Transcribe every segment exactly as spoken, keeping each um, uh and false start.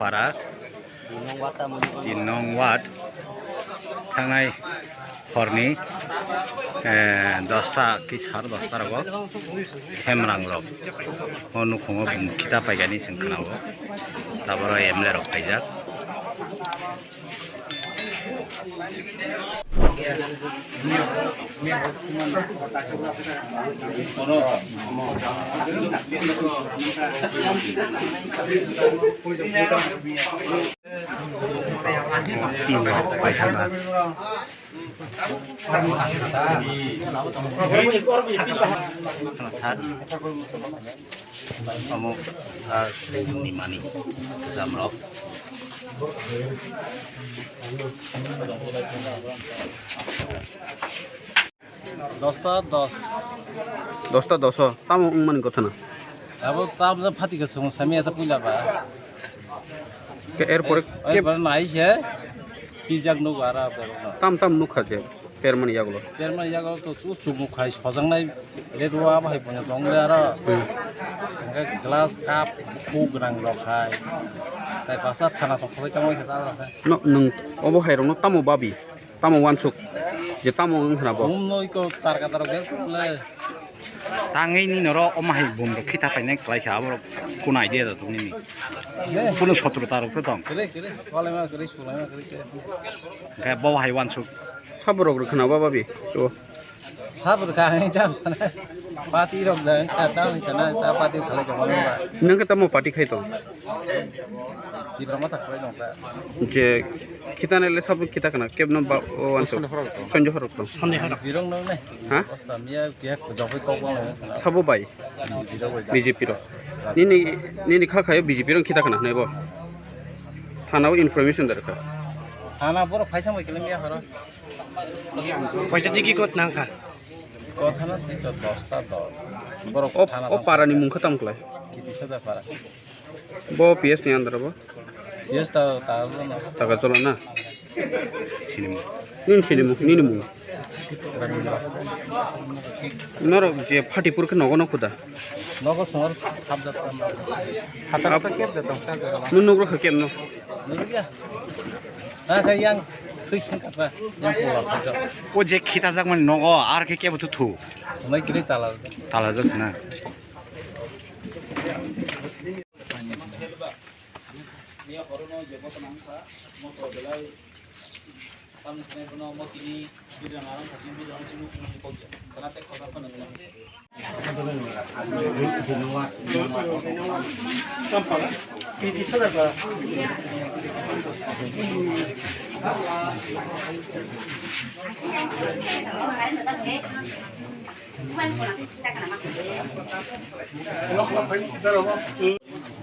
Para tin nong ward thangnai horni, eh, dosta ki sar dosta rogo hemrang rok o nukhungo bumung khita paigani seng khwnao, taboro M L A rok paijak. Omo, ah, ni mani jamrok. Dosta dos. Dosta doso. Tamo wngmani gotha na? Abo tabja phati ka sung sami ata puila ba. Ke erpore ke erpore nai se. Pijak nuk ara berok. Tam tam nukha je. Permani yagulo. Permani yagulo to chu chu mukhai sojangnai. Red wa bahai bonya dongle ara. Hmm. Engke glass cup khuk rang rok hai. Tai pasa thana sok sok tamo khe ta rok hai. No, nung obo hai rok no tamo babi? Tamo wansuk je tamo wng khna bo. Bum no iko tar ka tar bek le. Tangwi ni noro omo hai bum rok khita painai kwlai kha, aborok kunai de da tong nini. Ne. Kuno sotro ta rok to tong. Kere, kere. Wale ma kere, sulai ma kere, kere. Ga bo hai wansuk. Saborok rok khna ba babi. To. Saborok ka ngai jam sana. Pati rok da, ka ta ni sana, ta pati khalai jama ba. Nang ka tamo pati khai to. Tipra Motha khalai jong ta. Je khitane le sabo khita kana kebno ba o anso. Sonjo horok to. Sonjo horok to. Birong no ne. Ha? Osta miya kiya jogoi kok bang le. Sabo bai. Birong bai. B J P ro. Nini, nini kha khayo B J P ro khita kana nai bo. Thana o information dar kha. Thana boro phaisa mai kele miya horo. Phaisa tiki kot nang kha. Kot thana tiki dosta dos. Boro o, thana o para ni mung kha tam klai. Kiti sada para. Bo P S ni under bo? P S ta, ta, ta. Taka chola na? Sinimung. Nini sinimung, nini mung. Norok je Fatipur khe nogo no khuda? Nogo songor habjak ta. Hatar ta kep da tong sa jaga. Nung nugro kha kep no? Nugro ya. Ha, kha yang sui sing kapa, yang pula sa jaga. O je khita jak mani nogo, ar khe kebo thu thu. Nai kiri tala. Tala jak sina.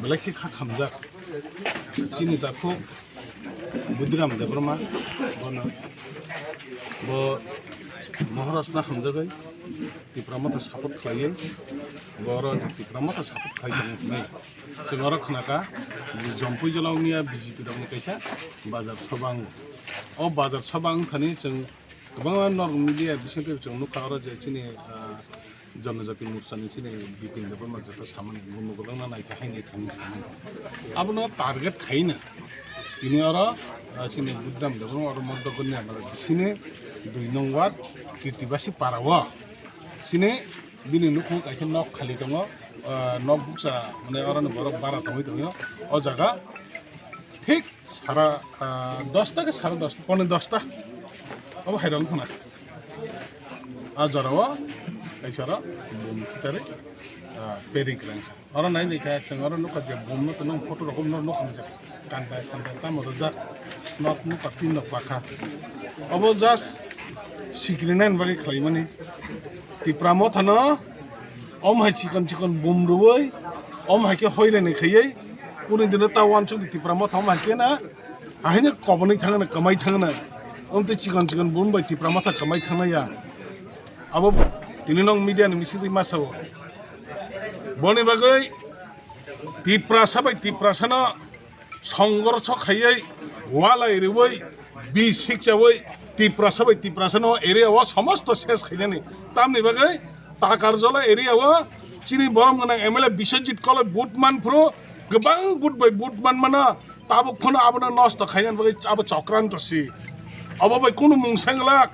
Belai khe kha khamjak. Chini takhuk Budiram Debbarma, bono, bo Mohorosna hamjagwi Tipra Motha support khlaiwi, bo oro Tipra Motha support khlai tongo hwnwi chwng oro khnakha, Jompui jala wngya B J P rokni kaisa bazar sobha wngo. O bazar sobha wngthani chwng kwbangma norok media bisingtwi chwng nukha oro je chini, ah, Janajati Morcha ni chini Bipin Debbarma jeta samani, bo nugulwngna naikha haini thani samani. Abono target khaina tini oro, ah, chini Budiram Debbarma oro Moddo Goni amara bisini dui nong ward Kirtibasi para o chini bini nukhung kaisa nok khali tongo, ah, nok buksa mane oro ni borok bara tongwi tongyo o jaga. Thik sara, ah, dosta ke sara dosta, pone dosta. Obo hai rong khna. A jora o kaisa ro bum khitare, ah, peri kwrang kha. Oro nai nai kha chwng oro nukha je bum no tong photo rok no nukha je kantai santai tamo rwjak. Nok nukha tin nok bakha. Obo just sikri nai bagwi khlai mani. Tipra Motha no om hai chikon chikon bum rwui, om hai khe hoirai nai khaiwi, kunu dino ta wansuk di Tipra Motha om hai khe na, ahai no kobonwi thangna, kwmai thangna. Om tei chikon chikon bum bai Tipra Motha kwmai thangna ya. Abo tini nong media ni bisingtwi ma sao. Boni bagwi Tiprasa bai Tiprasa no songorso khaiwi, walai rwui, bi sikchaui, Tiprasa bai Tiprasa no area o somosto ses khainani. Tamni bagwi Takarjala area o chini borom gwnang M L A Biswajit Koloi vote man phuru, kwbang vote bai vote man mano, Tabuk phano abono nosto khainani bagwi abo chokranto si. Obo bai kunu mung sanglak.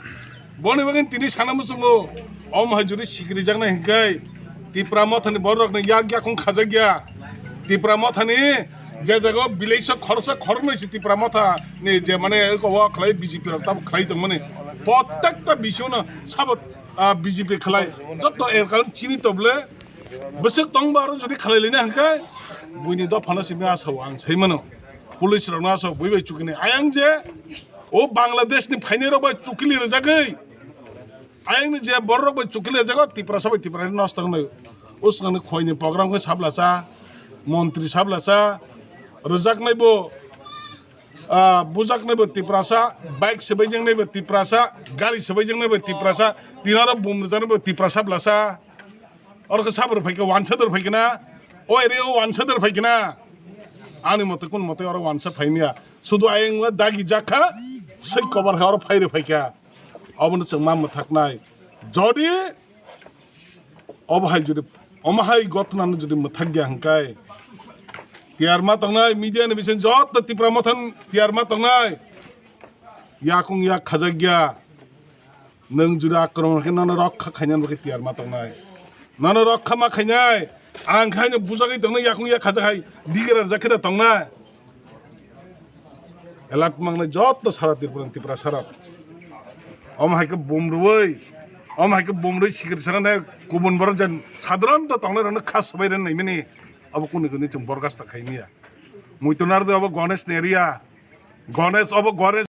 Boni bagwi tini sana muchungo. Omo hai juri sikrijaknai hinkhe Tipra Mothani bororokni yak yakung khajakya. Tipra Mothani je jago village o khoroksa khoroknwi si Tipra Mothani je mane eko o khlai B J P rok tabuk khlai tongmani. Prottekta bisingno sabo, ah, B J P khlai. Jotto erkal chini toble. Bwswk tongba aro jodi khlai lina hinkhe buini dophano simi asao ang sai mano. Police rokno asao bui bai chukini. Ayang je o Bangladesh ni phainai rok bai chukili rwjagwi. Ayang ni je borok rok bai chukili rwjago Tiprasa bai Tiprasa nosto wngnai. Uswkangni khoi ni program khe sablasa, montri sablasa, rwjaknai bo, ah, bujaknai bo Tiprasa, bike swbaijaknai bo Tiprasa, gari swbaijaknai bo Tiprasa, tinaro bum rwjaknai bo Tiprasa blasa. Oro khe sabor phaikha, wansador phaikha na? O area o wansador phaikha na? Ani mote kun mote oro wansa phaimya. Sudu ayang la dagi jakha, sei kobar hai oro phaire phaikha. Obono chwng ma mwthaknai. Jodi obo hai jodi, omo hai gotna no jodi mwthakya hwnkhe, tiyar ma tongnai, media ni bising jotto Tipra Mothani tiyar ma tongnai. Yakung yak khajak ya. Nwng jora akromon khe nono rokha khainani bagwi tiyar ma tongnai. Nono rokha ma khainai. Ang khe haino bujagwi tongnai, yakung yak khajak hai digra rwjak khe da tongnai. Alert mangnai jotto sara Tripura ni Tiprasa rok. Omo hai khe bum rwui, omo hai khe bum rwui sikiri sana nai kubun borok jan sadharanto tongnai rokno kha swbai rwna naimani. Abo kuni kuni chwng borgasta khaimaya. Muitu narwdi abo Ganesh ni area. Ganesh abo Ganesh.